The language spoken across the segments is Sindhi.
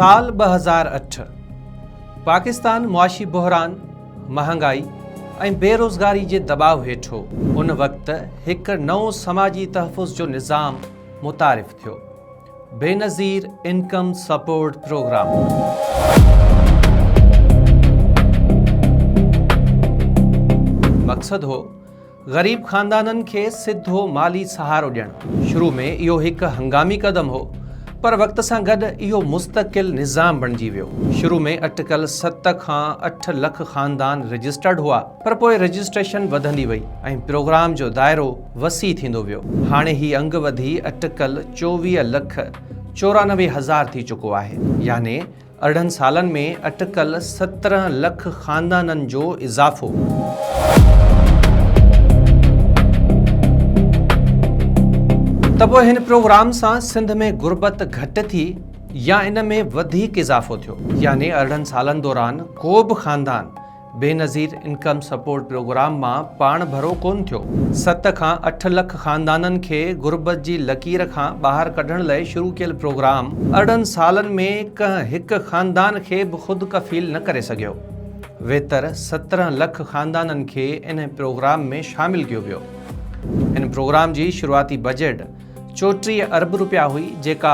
سال 2008 پاڪستان معاشي بحران، مهانگائي ۽ بيروزگاري جي دٻاء هيٺ هو. ان وقت هڪ نئون سماجي تحفظ جو نظام متعارف ٿيو، بينظير انڪم سپورٽ پروگرام. مقصد هو غريب خاندانن کي سڌو مالي سهارو ڏيڻ. شروع ۾ اهو هڪ هنگامي قدم هو، پر وقت سان گڏ اهو مستقل نظام بڻجي ويو. شروع ۾ اٽڪل 7 کان 8 لک خاندان رجسٽرڊ هئا، پر پوء رجسٽريشن وڌندي وئي ۽ پروگرام جو دائرو وسيع ٿيندو ويو. هاڻي هي انگ وڌي اٽڪل 24 لک 94 هزار ٿي چڪو آهي، يعني 18 سالن ۾ اٽڪل 17 لک خاندانن جو اضافو. ته پوء هن پروگرام سان سنڌ ۾ غربت گهٽ ٿي يا ان ۾ وڌيڪ اضافو ٿيو؟ يعني 18 سالن دوران ڪو به خاندان بينظير انڪم سپورٽ پروگرام مان پاڻ ڀرو ڪونه ٿيو. 7 کان 8 لک خاندانن کي غربت جي لڪير کان ٻاهر ڪڍڻ لئه شروع ڪيل پروگرام 18 سالن ۾ ڪنهن هڪ خاندان کي به خود ڪفيل نه ڪري سگهيو. ويتر 17 لک خاندانن کي ان پروگرام ۾ شامل ڪيو ويو. هن پروگرام جي شروعاتي بجيٽ 34 ارب رپيا هئي جيڪا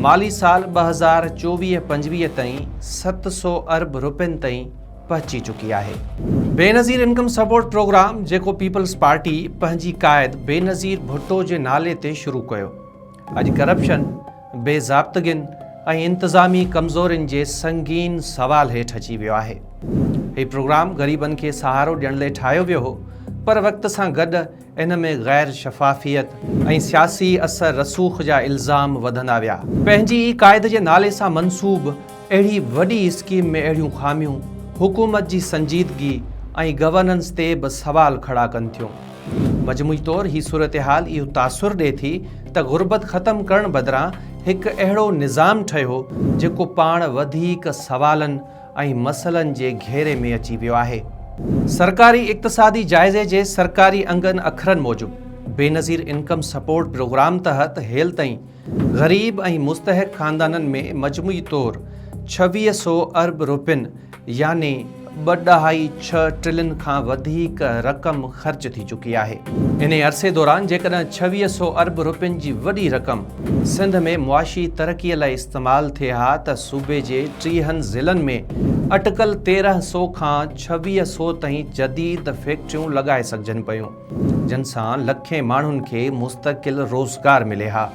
مالي سال 2024 25 تائين 700 ارب رپين تائين پهچي چڪي آهي. بينظير انڪم سپورٽ پروگرام جيڪو پيپلز پارٽي پنهنجي قائد بينظير ڀٽو جي نالي تي شروع ڪيو اڄ ڪرپشن، بي ضابطگين ۽ انتظامي ڪمزورين جي سنگين سوال هيٺ اچي ويو آهي. هي پروگرام غريبن کي سهارو ڏيڻ لئي ٺاهيو ويو هو پر وقت سان گڏ ان ۾ غير شفافيت ۽ سياسي اثر رسوخ جا الزام وڌندا ويا. پنهنجي ئي قائد جي نالي سان منسوب اهڙي وڏي اسڪيم ۾ اهڙيون خاميون حڪومت جي سنجيدگي ۽ گورننس تي به سوال کڙا ڪن ٿيون. مجموعي طور هي صورتحال اهو تاثر ڏئي ٿي ته غربت ختم ڪرڻ بدران هڪ اهڙو نظام ٺهيو جيڪو پاڻ وڌيڪ سوالن ۽ مسئلن جي گهيري ۾ اچي ويو آهي. سرڪاري اقتصادي جائزي جي سرڪاري انگن اکرن موجب بينظير انڪم سپورٽ پروگرام تحت هيل تائين غريب ۽ مستحق خاندانن ۾ مجموعي طور 26 سو ارب روپين يعني ٻه ڏهائي ڇهه ٽرلين کان وڌيڪ رقم خرچ ٿي چڪي آهي. انهي عرصي دوران جيڪڏهن 26 سو ارب روپين جي وڏي رقم سنڌ ۾ معاشي ترقي لاء استعمال ٿئي ها ته صوبي جي ٽيهن ضلعن ۾ اٽڪل 13 سو کان 26 سو تائين جديد فيڪٽريون لڳائي سگهجن پيون جن سان لکين ماڻهن کي مستقل روزگار ملي ها.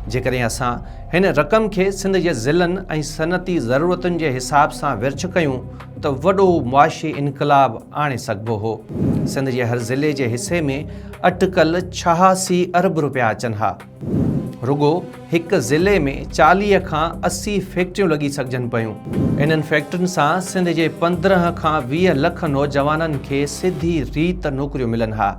جيڪڏهن اسان هن رقم کي سنڌ جي ضلعن ۽ صنعتي ضرورتن جي حساب سان ورڇ ڪيون ته وڏو معاشي انقلاب آڻي سگهبو هو. سنڌ جي هر ضلعي جي حصي ۾ اٽڪل 86 ارب رپيا اچن ها. رڳو هڪ ضلعي ۾ 40 کان 80 فيڪٽريون لڳي سگهجن پيون. انهن فيڪٽرين سان سنڌ جي 15 کان 20 لک نوجوانن کي سڌي ريت نوڪريون ملن ها.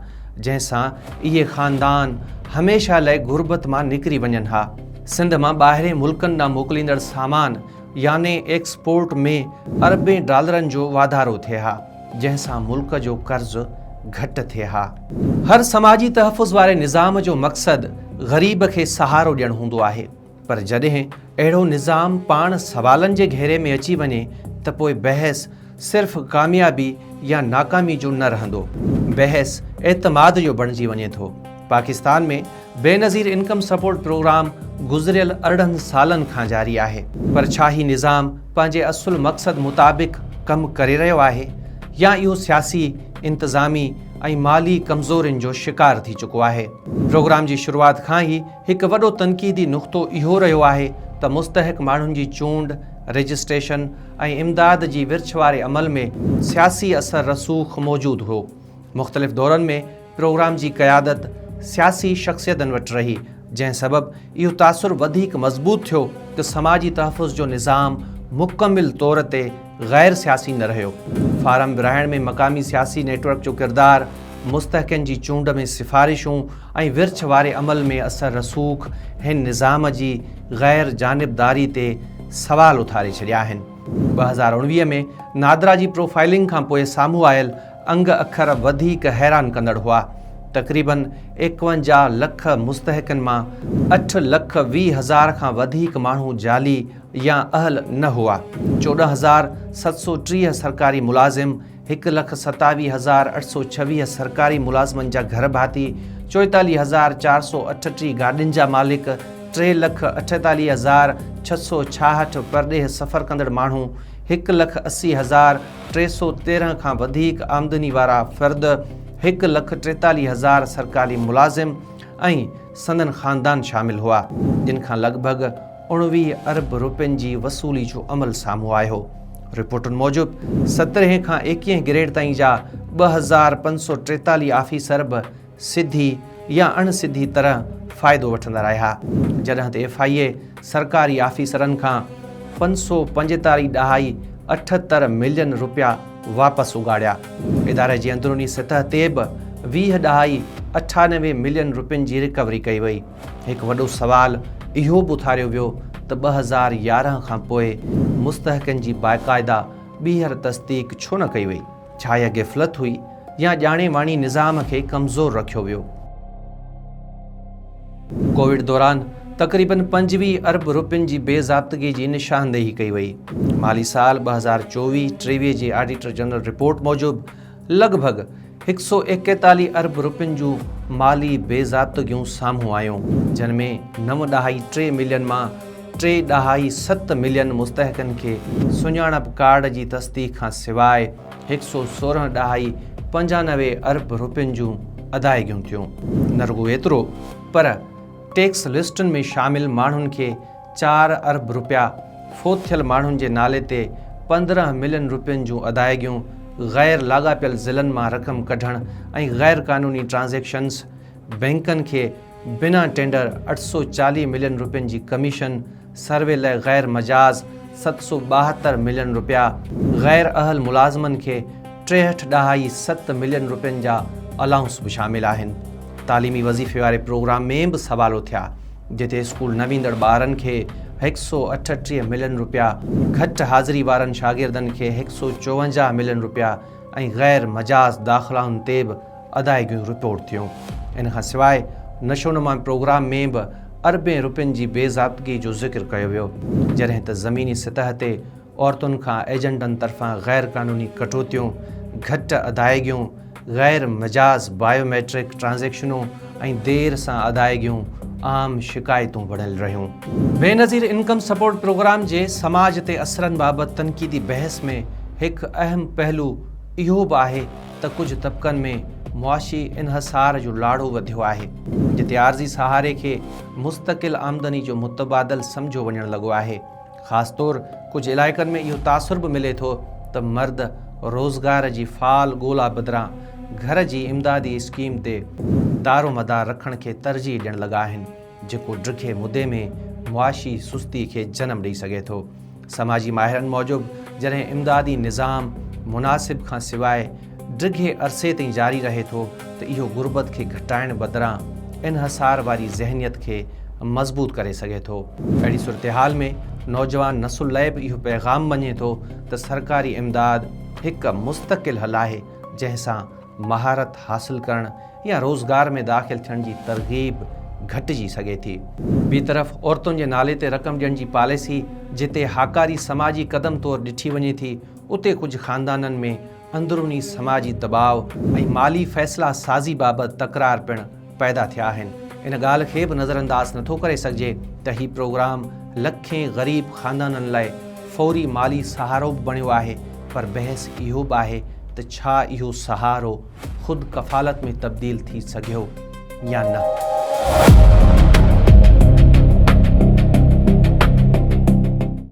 جنهن سان اهي خاندان هميشه لئه غربت مان نڪري وڃن ها. سنڌ مان ٻاهرين ملڪن ڏانهن موڪليندڙ سامان يعني ايڪسپورٽ ۾ اربين ڊالرن جو واڌارو ٿئي ها، جنهن سان ملڪ جو قرض گهٽ ٿئي ها. هر سماجي تحفظ واري نظام جو مقصد غريب کي سهارو ڏيڻ هوندو آهي، پر جڏهن اهڙو نظام پاڻ سوالن جي گهيري ۾ اچي وڃي ته پوء بحث صرف ڪاميابي يا ناڪامي جو نه رهندو، بحث اعتماد جو بڻجي وڃي ٿو. Pakistan ۾ Benazir income support programme گذريل 18 سالن کان جاري آهي، پر ڇا هي نظام پنهنجي اصل مقصد مطابق ڪم ڪري رهيو آهي يا اهو سياسي، انتظامي ۽ مالي ڪمزورين جو شڪار ٿي چڪو آهي؟ پروگرام جي شروعات کان ئي هڪ وڏو تنقيدي نقطو اهو رهيو آهي ته مستحق ماڻهن جي چونڊ، رجسٽريشن ۽ امداد جي ورڇ واري عمل ۾ سياسي اثر رسوخ موجود هو. مختلف دورن ۾ پروگرام جي قيادت سياسي شخصيتن وٽ رهي، جنهن سبب اهو تاثر وڌيڪ مضبوط ٿيو ته سماجي تحفظ جو نظام مڪمل طور تي غير سياسي نه رهيو. فارم ورهائڻ ۾ مقامي سياسي نيٽ ورڪ جو ڪردار، مستحقين جي چونڊ ۾ سفارشون ۽ ورڇ واري عمل ۾ اثر رسوخ هن نظام جي غير جانبداري تي سوال اٿاري ڇڏيا آهن. 2019 ۾ نادرا جي پروفائلنگ کانپوء سامهون آيل انگ اکر وڌيڪ حيران ڪندڙ هئا. تقريبن 51 لک مستحقن مان اٺ لک 20 هزار کان وڌيڪ ماڻهو جعلي يا اهل نه هئا. 14730 سرڪاري ملازم، هڪ لک 27826 سرڪاري ملازمن جا گهر ڀاتي، 44438 گاڏين جا مالڪ، ٽي لک 48666 پرڏيهه سفر ڪندڙ ماڻهو، هڪ لک 80313 کان وڌيڪ آمدني وارا فرد، هڪ لک 43000 سرڪاري ملازم ۽ سندن خاندان شامل هئا، جن کان لڳ ڀڳ 19 ارب رپين جي وصولي جو عمل سامهون آيو. رپورٽن موجب سترهين کان ايڪيهين گريڊ تائين جا 2543 آفيسر به سڌي يا اڻ سڌي طرح فائدو وٺندا رهيا، جڏهن ته ايف I اي سرڪاري آفيسرن کان 545 ڏهائي 78 ملين رپيا واپس اڳاڙيا. اداري جي اندروني سطح تي به 20 ڏهائي 98 ملين رپين جي رڪوري ڪئي وئي. هڪ وڏو سوال اهو به اٿاريو ويو ته 2011 کان پوء مستحقن جي باقاعده ٻيهر تصديق ڇو نه ڪئي وئي؟ ڇا اها غفلت هئي يا ڄاڻي واڻي نظام کي ڪمزور رکيو ويو؟ ڪووڊ دوران تقريبن 25 ارب رپين جي بي ضابطگي جي نشاندهي ڪئي وئي. مالي سال 2024 23 جي آڊيٽر جنرل رپورٽ موجب لڳ ڀڳ 141 ارب رپين جون مالي بي ضابطگيون سامهون آيون، جن ۾ نو ڏهائي ٽي ملين مان ٽي ڏهائي ست ملين مستحقن کي سڃاڻپ ڪارڊ جي تصديق کان سواء 116 ڏهائي 95 ارب رپين جون ادائيگيون ٿيون. نه رڳو ايترو پر ٽيڪس لسٽن ۾ شامل ماڻهن کي چار ارب رپيا، فوت ٿيل ماڻهن جي نالي تي 15 ملين رپين جون ادائيگيون، غير لاڳاپيل ضلعن مان رقم ڪڍڻ ۽ غير قانوني ٽرانزيڪشنز، بئنڪن کي بنا ٽينڊر 840 ملين رپين جي ڪميشن، سروي لاء غير مجاز 772 ملين رپيا، غير اهل ملازمن کي 63 ڏهائي ست ملين رپين جا الائونس به شامل آهن. تعليمي وظيفي واري پروگرام ۾ به سوال اٿيا، جتي اسڪول نه ويندڙ ٻارن کي 138 ملين رپيا، گهٽ حاضري وارن شاگردن کي 154 ملين رپيا ۽ غير مجاز داخلائن تي به ادائيگيون رپورٽ ٿيون. ان کان سواء نشونما پروگرام ۾ به اربين رپين جي بي ضابطگي جو ذڪر ڪيو ويو، جڏهن ته زميني سطح تي عورتن کان ايجنٽن طرفان غير قانوني ڪٽوتيون، گهٽ ادائيگيون، غير مجاز بايو ميٽرڪ ٽرانزيڪشنون ۽ دير سان ادائيگيون عام شڪايتون بڻيل رهيون. بينظير انڪم سپورٽ پروگرام جي سماج تي اثرن بابت تنقيدي بحث ۾ هڪ اهم پهلو اهو به آهي ته ڪجهه طبقن ۾ معاشي انحصار جو لاڙو وڌيو آهي، جتي عارضي سهاري کي مستقل آمدني جو متبادل سمجهيو وڃڻ لڳو آهي. خاص طور ڪجهه علائقن ۾ اهو تاثر به ملي ٿو ته مرد روزگار جي فعال ڳولا بدران گهر جي امدادي اسڪيم تي دارومدار رکڻ کي ترجيح ڏيڻ لڳا آهن، جيڪو ڊگهي مدي ۾ معاشي سستي کي جنم ڏئي سگهي ٿو. سماجي ماهرن موجب جڏهن امدادي نظام مناسب کان سواء ڊگهي عرصي تائين جاري رهي ٿو ته اهو غربت کي گهٽائڻ بدران انحصار واري ذهنيت کي مضبوط ڪري سگهي ٿو. اهڙي صورتحال ۾ نوجوان نسل لاء به اهو پيغام وڃي ٿو ته سرڪاري امداد هڪ مستقل حل آهي جنهن سان مهارت حاصل ڪرڻ يا روزگار ۾ داخل ٿيڻ جي ترغيب گهٽجي سگهي ٿي. ٻي طرف عورتن جي نالي تي رقم ڏيڻ جي پاليسي جتي هاڪاري سماجي قدم طور ڏٺي وڃي ٿي اتي ڪجهه خاندانن ۾ اندروني سماجي دٻاء ۽ مالي فيصلا سازي بابت تڪرار پڻ پيدا ٿيا آهن. ان ڳالهه کي به نظرانداز نٿو ڪري سگهجي ته هي پروگرام لکين غريب خاندانن لاء فوري مالي سهارو به بڻيو آهي پر بحث اهو به آهي ته ڇا اهو سهارو خود ڪفالت ۾ تبديل ٿي سگهيو يا نه؟